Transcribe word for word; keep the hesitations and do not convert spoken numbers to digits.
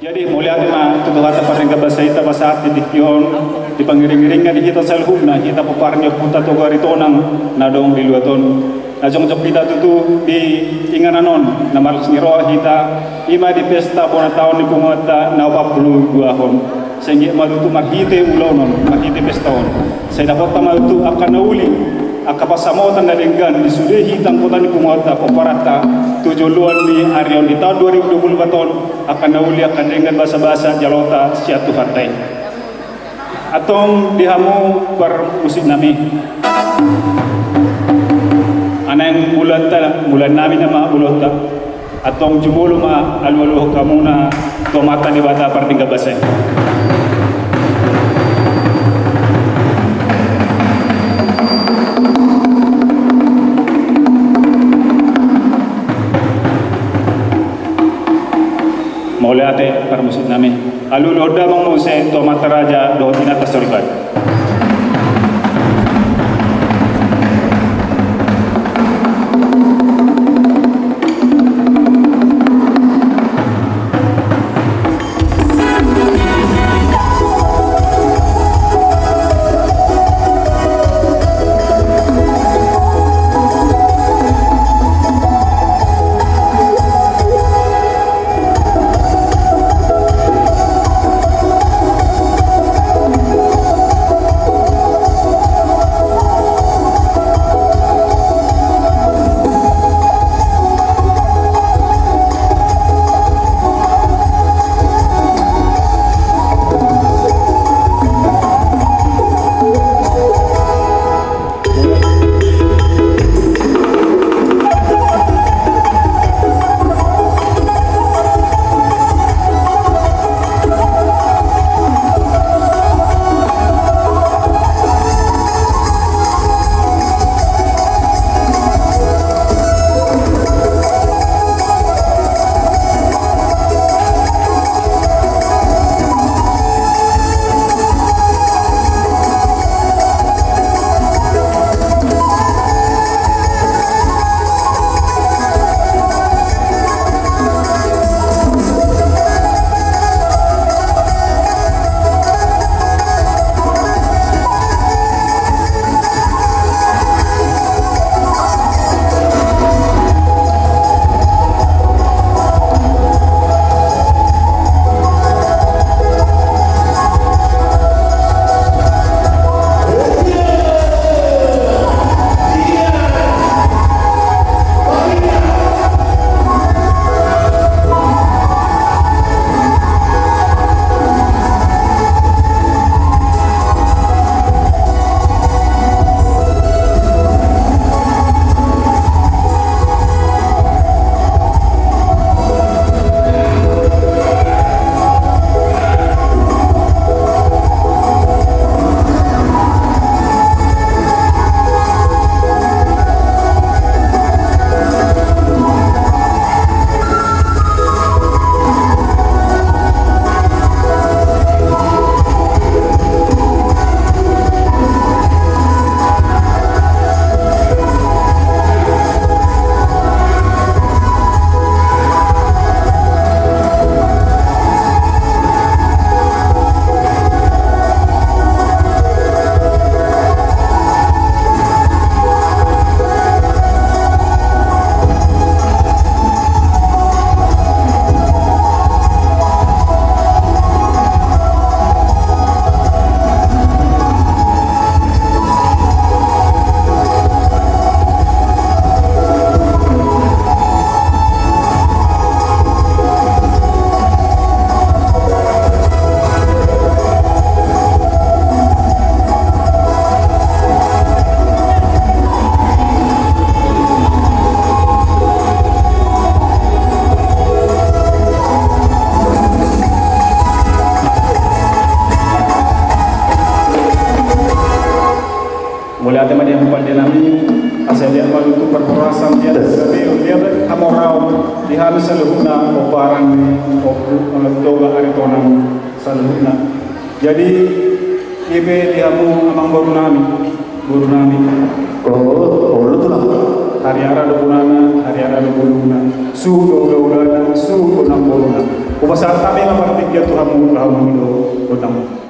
Jadi, mauliate ma tutu hata pardenggan basa i tapasahat di tingki on, di pangiring-iringan di hita saluhutna, hita pomparan ni ompunta Toga Aritonang na adong di luat on. Na jongjong hita tutu di inganan on, na marlas ni roha hita, i ma di pesta bona taon ni punguanta na opat pulu dua on. Sai anggiat ma tutu marhite ulaon on, marhite pesta on, sai dapotta ma tutu angka na uli, angka pansamotan na denggan di sude hita angka ni punguanta, pomparanta, tu joloan ni ari on di taon dua ribu dua pulu opat on, angka na uli, angka denggan basa-basa jalota sian Tuhanta i. Antong di hamu parmusik nami, naeng mulanta, mulaan nami nama ulaonta. Antong jumolo ma alualuhon hamuna tu Amanta Debata pardenggan basa i. Mauliate parmusik nami. Alualuhon damang muse tu Amanta Raja dohot Inanta Soripada. Mauliate ma di hamu pande nami, asa diat ma tutu parhorasan, diat gabe, diat hamoraon di hami saluhutna pomparan ni Ompu, eh, Toga Aritonang saluhutna. Jadi, i pe di hamu amangboru nami, boru nami. Oh, oh, lu tulang. Hariara do bonana, hariara do bolona. Suhut do hulahulanna, suhut do nambolona. Hupasahat hami ma partingkian tu hamu, rahamu do gondang.